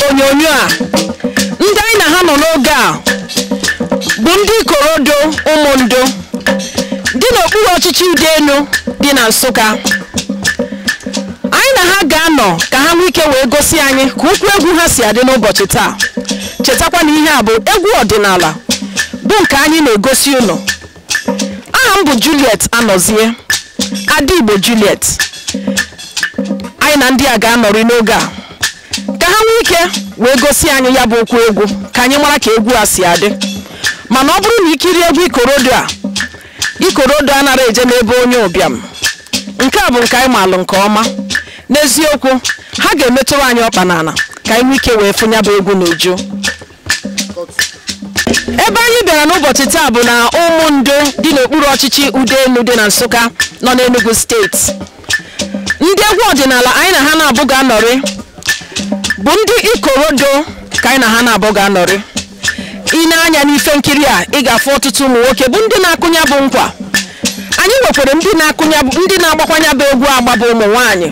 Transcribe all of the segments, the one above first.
Onyonyo a ndị anyị na ha nọ n'oge a bụ ndị Ikorodu Ụmụndo dị n'okpuru ọchịchị Udenu dị na Nsụka. Anyị na ha ga-anọ ka ha nwee ike wee gosi anyị ka ụkwụ egwu ha si adị n'ụbọchị taa. Chetakwa na ihe a bụ egwu ọdịnala bụ nke anyị na-egosi unu. Aha m bụ Juliet Anọzie, Ada Igbo Juliet. Anyị na ndị a ga-anọrị n'oge a ka ha nwee ike wee gosi anyị ya bụ ụkwụ egwu ka anyị mara ka egwu a si adị. Mana ọ bụrụ na ikiri egwu Ikorodu a, Ikorodu anara eje n'ebe onye ụbịam. Nke a bụ nke anyị maalụ nke ọma. N'eziokwu, ha ga-emetụrụ anyị ọkpa n'ala ka anyị nwee ike wee fụ ya bụ egwu n'uju. Ebe anyị bịara n'ụbọchị taa bụ na Ụmụndo dị n'okpuru ọchịchị Udenu dị na Nsụka nọ n'Enugu steeti. Ndị egwu ọdịnala anyị na ha na-abụ ga-anọrị bụ ndị Ikorodu ka anyị na ha na-abụ ga-anọrị. Ị na-anya n'ife nkiri a, ị ga-afụ ọtụtụ ụmụ nwoke bụ ndị na-akụnya bụ nkwa. Anyị nwekwara ndị na-akụnya ndị na-agbakwanya bụ egwu agba bụ ụmụ nwaanyị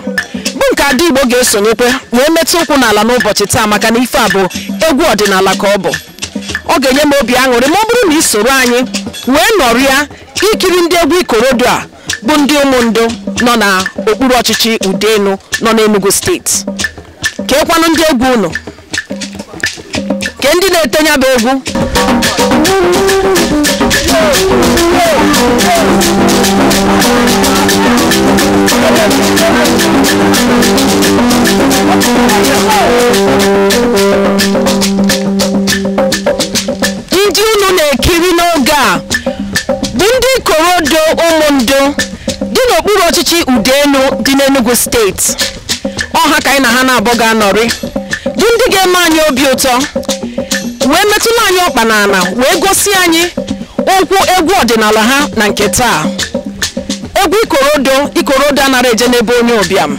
bụ nke Ada Igbo ga-esonyekwe wee metụ ụkwụ n'ala n'ụbọchị taa, maka na ife a bụ egwu ọdịnala ka ọ bụ. Ọ ga-enye m obi aṅụrị ma ọ bụrụ na ị soro anyị wee nọrịa ikiri ndị egwu Ikorodu a bụ ndị Ụmụndo nọ na okpuru ọchịchị Udenu nọ n'Enugu steeti. Keekwanụ ndị egwu unu, ke ndị na-etenye bụ egwu. Ndị unu na-ekiri n'oge a bụ ndị Ikorodu Ụmụndo dị N'okpuru ọchịchị Udenu dị n'Enugu Steeti. Ọha ka anyị na ha na-abụ ga-anọrị, bụ ndị ga-eme anyị obi ụtọ wee metụla anyị ọkpa n'ala wee gosi anyị ụkwụ egwu ọdịnala ha na nke taa. Egwu Ikorodo, Ikorodo anara eje n'ebe onye ụbịam.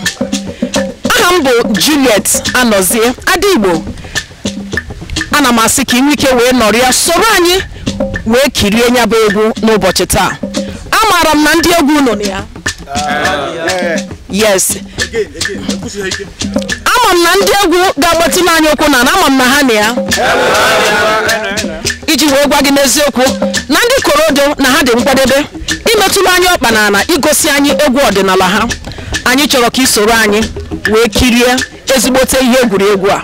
Aha m bụ Juliet Anọzie Ada Igbo. Ana m asị ka ị nwee ike wee nọrịa soro anyị wee kirie ya bụ egwu n'ụbọchị taa. Amaara m na ndị egwu nọ na ya. Yes, ama m na ndị egwu ga-agbatịla anyị ụkwụ na ama m na ha na ya iji wee gwa gị n'eziokwu na ndị Ikorodu na ha dị nkwadebe imetụla anyị ọkpa n'ala igosi anyị egwu ọdịnala ha. Anyị chọrọ ka ị soro anyị wee kirie ezigbote ihe egwuregwu a.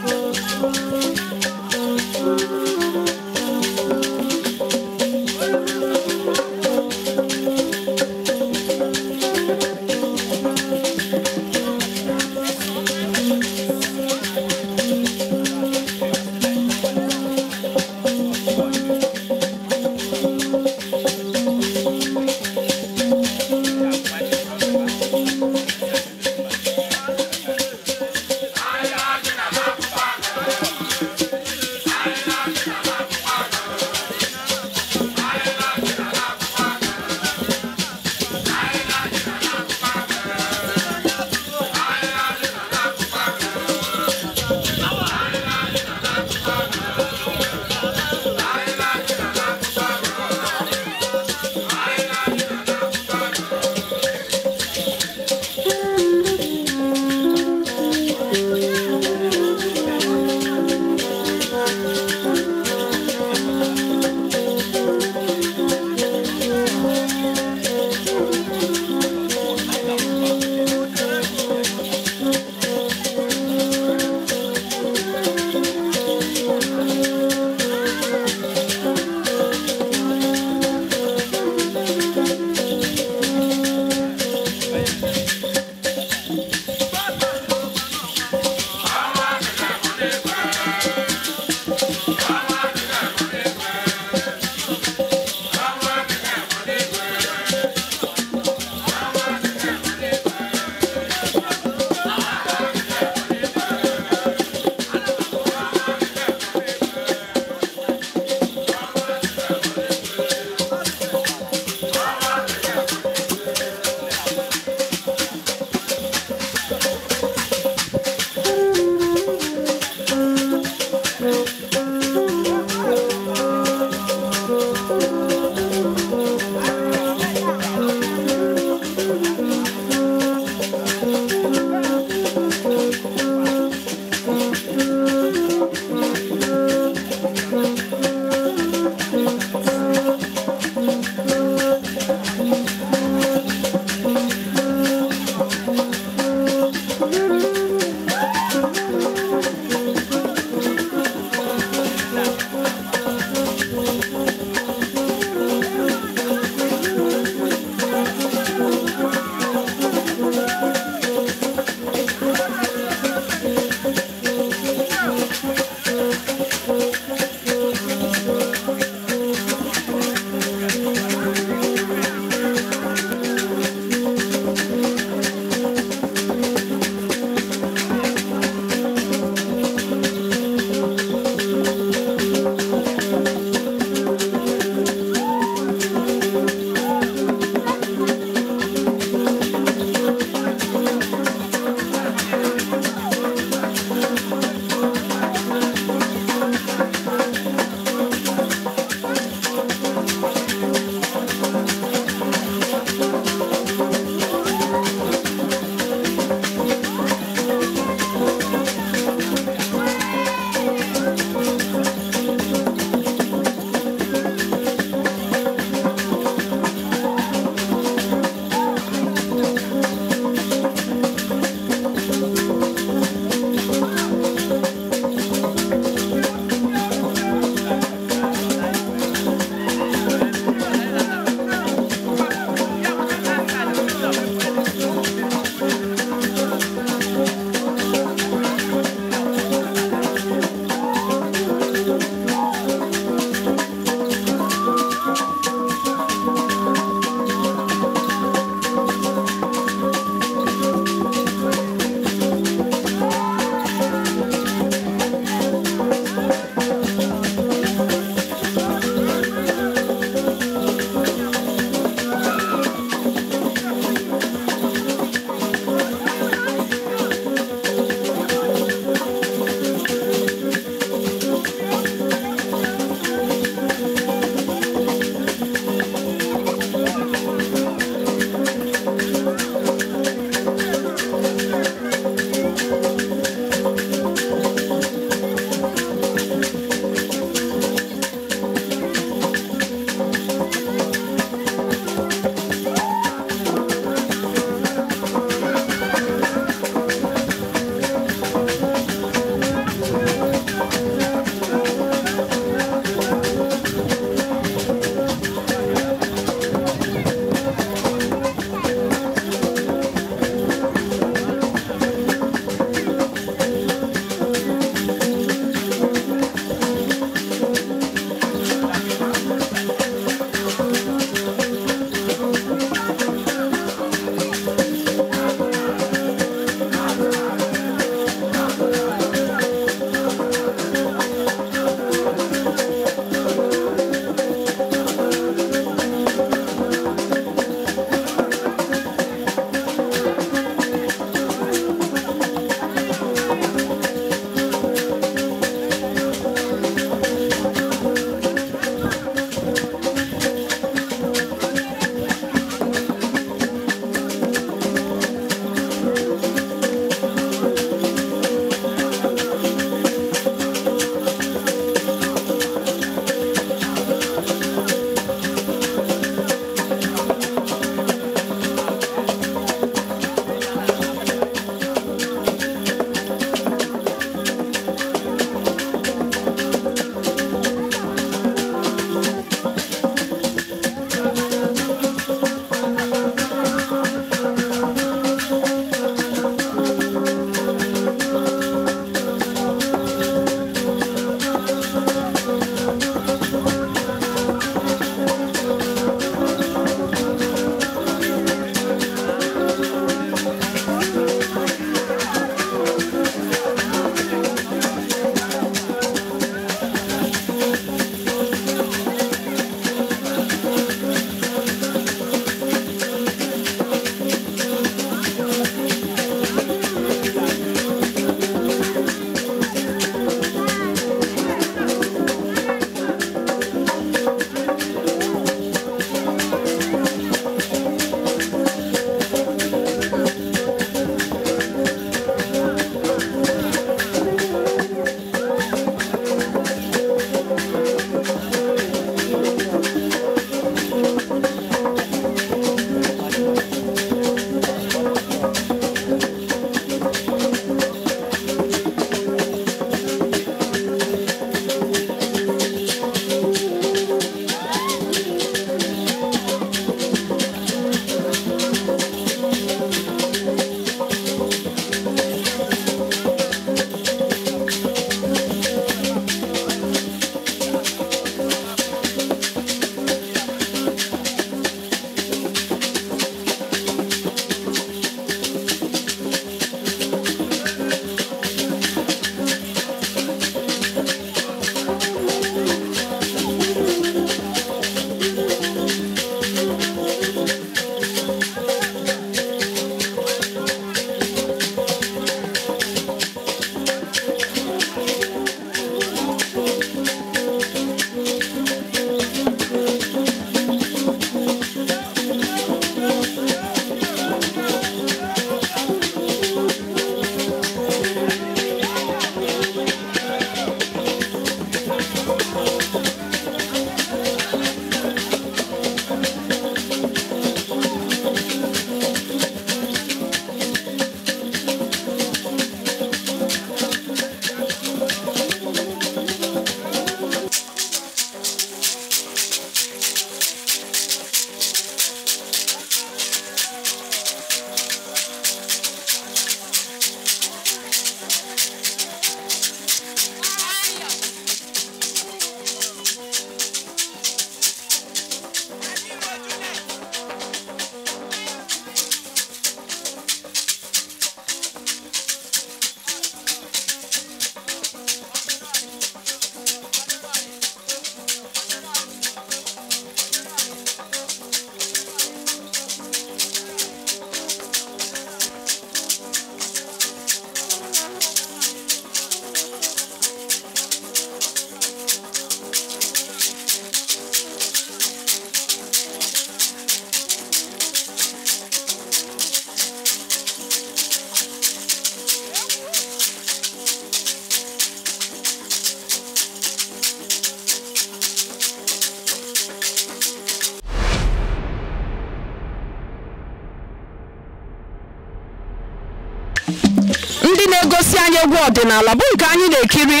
na-egosi anyị egwu ọdịnala bụ nke anyị na-ekiri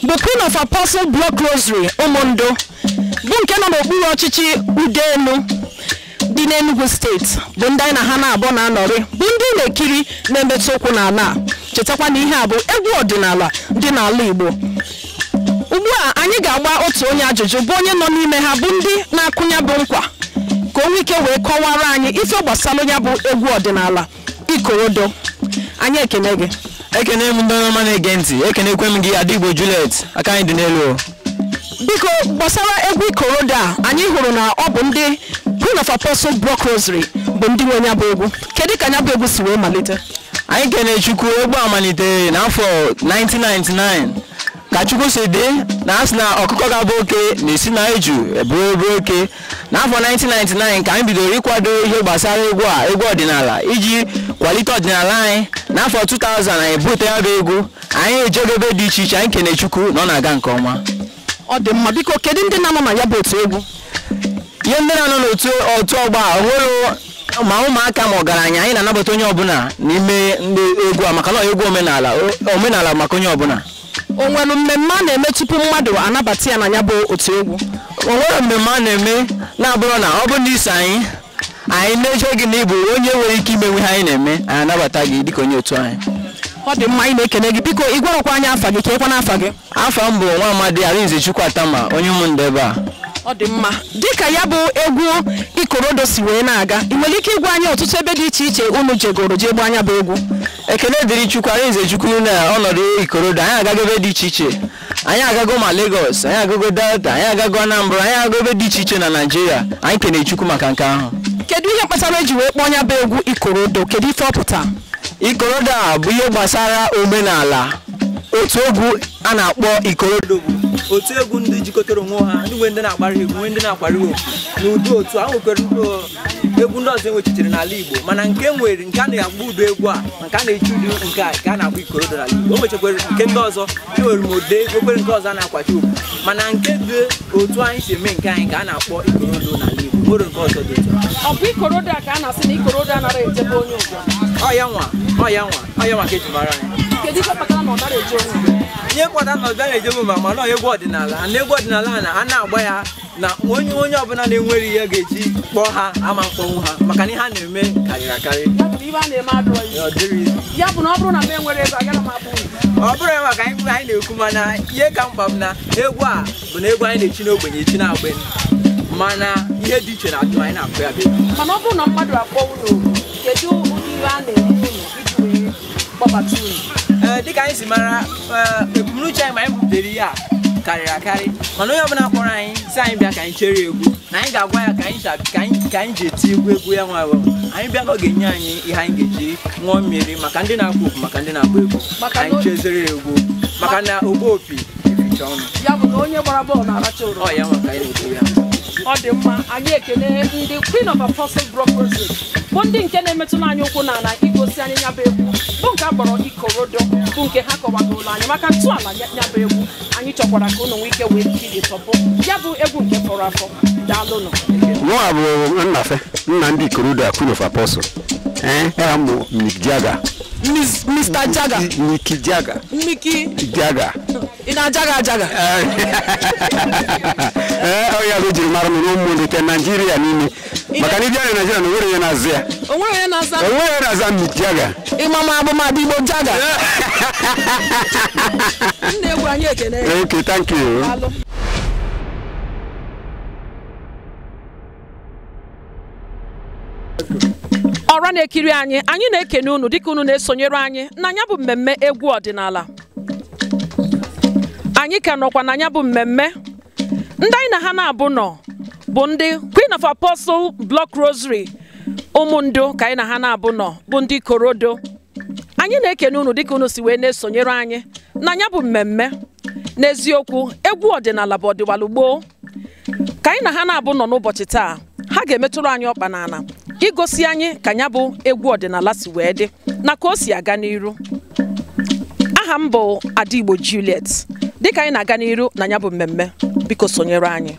bụ Queen of Apostle Block Rosary Ụmụndụ, bụ nke nọ n'okpuru ọchịchị Udenu dị n'Enugu steeti, bụ ndị anyị na ha na-abụ na-anọrị, bụ ndị na-ekiri na-emetụ ụkwụ n'ala a. Chetakwa na ihe a bụ egwu ọdịnala dị n'ala Igbo. Ugbu a anyị ga-agba otu onye ajụjụ bụ onye nọ n'ime ha, bụ ndị na-akụnya bụ nkwa, ka o nwee ike wee kọwara anyị ife gbasara ya bụ egwu ọdịnala Ikorodo. Anyị ekene gị. Ekene m ndị ọma na-ege ntị, ekenekwe m gị Adigbo Juliet, aka anyị dị n'elu. Biko, gbasara egwu Ikorodo a, anyị hụrụ na ọ bụ ndị Queen of Apostle Block Rosary bụ ndị nwe ya bụ egwu. Kedu ka ya bụ egwu si wee malite? Anyị kene Chukwu, egwu a malitere n'afọ 1999. Ka Chukwu si dị na asị na ọkụkọ ga-abụ oke na-esi na eju eburu ebu oke. N'afọ 1999 ka anyị bidoro ịkwado ihe gbasara egwu a, egwu ọdịnala, iji kwalite ọdịnala anyị. N'afọ 2000 anyị bute ya bụ egwu, anyị ejego ebe dị iche iche. Anyị kene Chukwu na ọ na-aga nke ọma. Ọ dị mma. Biko, kedu ndị na-anọ na ya bụ otu egwu? Ihe ndị na-anọ n'otu otu ọgba a, onwere ma ụmụaka ma ọgaranya, anyị na-anabata onye ọbụla n'ime ndị egwu a, maka na ọ egwu omenala, omenala maka onye ọbụla. O nwere mmemme a na-eme tupu mmadụ anabata ya na ya bụ otu egwu? O nwere mmemme a na-eme na-abụrụ na ọ bụrụ na iso anyị, anyị na-eche gị na ịbụ onye nwere ike imenwe ihe anyị na-eme, anyị anabata gị dịka onye otu anyị. Ọ dị mma, anyị na-ekene gị. Biko, ị gwarakwa anyị afa gị, ka ịkwa n'afa gị. Afa m bụ nwa amadi Arinze Chukwu Atama, onye ụmụndụ ebe a. Ọ dị mma. Dịka ya bụ egwu Ikorodo si wee na-aga, ị nwere ike ịgwa anyị ọtụtụ ebe dị iche iche unu jegoro jee gba anya bụ egwu? Ekele dịrị Chukwu, Arinze Chukwu, na ọnọdụ Ikorodo anyị agago ebe dị iche iche. Anyị agago ma Lagos, anyị agago Delta, anyị agago Anambra, anyị agago ebe dị iche iche na Naịjirịa. Anyị kene Chukwu maka nke ahụ. Kedu ihe kpatara eji wee kpọọ ya bụ egwu Ikorodo? Kedu ife ọ pụtara? Ikorodo a bụ ihe gbasara omenala. Otu egwu a na-akpọ Ikorodo bụ otu egwu ndị jikọtara onwe ha, ndị nwe ndị na-agbara egwu, nwe ndị na-akwara opi n'ụdị otu a. Nwekwara egwu ndị ọzọ enwechitere n'ala Igbo, mana nke nwere nke a na-agba ụdọ egwu a, nke a na-echi ụdị nke a, nke a na-akpọ Ikorodo n'ala Igbo. O nwechakwara nke ndị ọzọ, e nwere m ode, nwekwere nke ọzọ a na-akwachi opi, mana nke dị otu anyị si eme nke anyị ka a na-akpọ Ikorodo n'ala Igbo. Nwere nke ọzọ dị otu a. Ọ bụ Ikorodo a ka a na-asị na Ikorodo anaghị ejebe onye ụbịam? Ọ ya nwa, ọ ya nwa, ọ ya nwa ka eji mara anyị. Kedu ife kpatara na ọ nara eje onye ụbịam? Ihe mkpata na ọbịa na-ejebe ma mana egwu ọdịnala, na egwu ọdịnala na a na-agba ya na onye onye ọbụla na-enwere ihe ga-eji kpọọ ha ama mkpọnwụ ha, maka na ihe a na-eme karịrị akarị. Ya bụ na ibe a na-eme adịrọ izu. Ọ dịrị izu. Ya bụ na ọ bụrụ na m enwere ego, agaghị m abụ unu. Ọ bụrụ ya maka anyị na-ekwu, mana ihe ka mkpa bụ na egwu a bụ na egwu anyị na-echi n'ogbenye echi na-agbenye, mana ihe dị iche na-atụ anyị na-akụ ya bụ egwu. Mana ọ bụrụ na mmadụ akpọ unu, kedu ụdị ihe a na-eme unu iji wee kpọbata unu? Dịka anyị si mara, ebumnuche anyị ma anyị butere ihe a karịrị akarị, mana onye ọbụla kpọrọ anyị si anyị bịa ka anyị chere egwu, na anyị ga-agwa ya ka anyị ji eti egwu egwu ya nwa anyị bịa ka ọ ga-enye anyị ihe anyị ga-eji ṅụọ mmiri, maka ndị na-akpọ opi, maka ndị na-agba egwu, anyị chezere egwu, maka na ogbu opi eficha ọnụ. Ya bụ na onye gbara bọọlụ na-aracha oroma. Ọ ya nwa ka anyị na-ekwu ya. Ọ dị mma. Anyị ekele ndị Queen of Apostle Block Rosary, bụ ndị nke na-emetụla anyị ụkwụ n'ala igosi anyị ya bụ egwu, bụ nke a kpọrọ Ikorodo, bụ nke ha kọwagoro anyị maka ntọala ya bụ egwu. Anyị chọkwara ka unu nwee ike wee kiritọpụ ya bụ egwu nke fọrọ afọ. Daalụnụ. Mụnwa bụ Nnafe, nna ndị Ikorodo a, Queen of Apostle. Ee, ya mụ Mick Jagger. Mr. Jagger. Mick Jagger. Mickey Jagger. Ị na-ajaga ajaga? Ee, ọ ya bụ ejiri mara m n'ụmụ ndị Naijiria niile, maka na ịbịa na Naijiria na onwere onye na-azụ ya. Onwere onye na-aza? Onwere onye na-aza Mick Jagger. Ịma m abụmadị Igbo Jagger. Nna egwu, anyị ekene. Okay, thank you. Daalụ. Ọra na-ekiri anyị, anyị na-ekene unu dịka unu na-esonyere anyị na ya bụ mmemme egwu ọdịnala. Anyị ka nọkwa na ya bụ mmemme. Ndị anyị na ha na-abụ nọ bụ ndị Queen of Apostle Block Rosary Ụmụndụ, ka anyị na ha na-abụ nọ bụ ndị Ikorodo. Anyị na-ekene unu dịka unu si wee na-esonyere anyị na ya bụ mmemme. N'eziokwu, egwu ọdịnala bụ ọdịwalụ gboo. Ka anyị na ha na-abụ nọ n'ụbọchị taa, ha ga-emetụrụ anyị ọkpa n'ala igosi anyị ka ya bụ egwu ọdịnala si wee dị na ka o si aga n'iru. Aha m bụ Adigbo Juliet. Dịka anyị na-aga n'iru na ya bụ mmemme, biko sonyere anyị.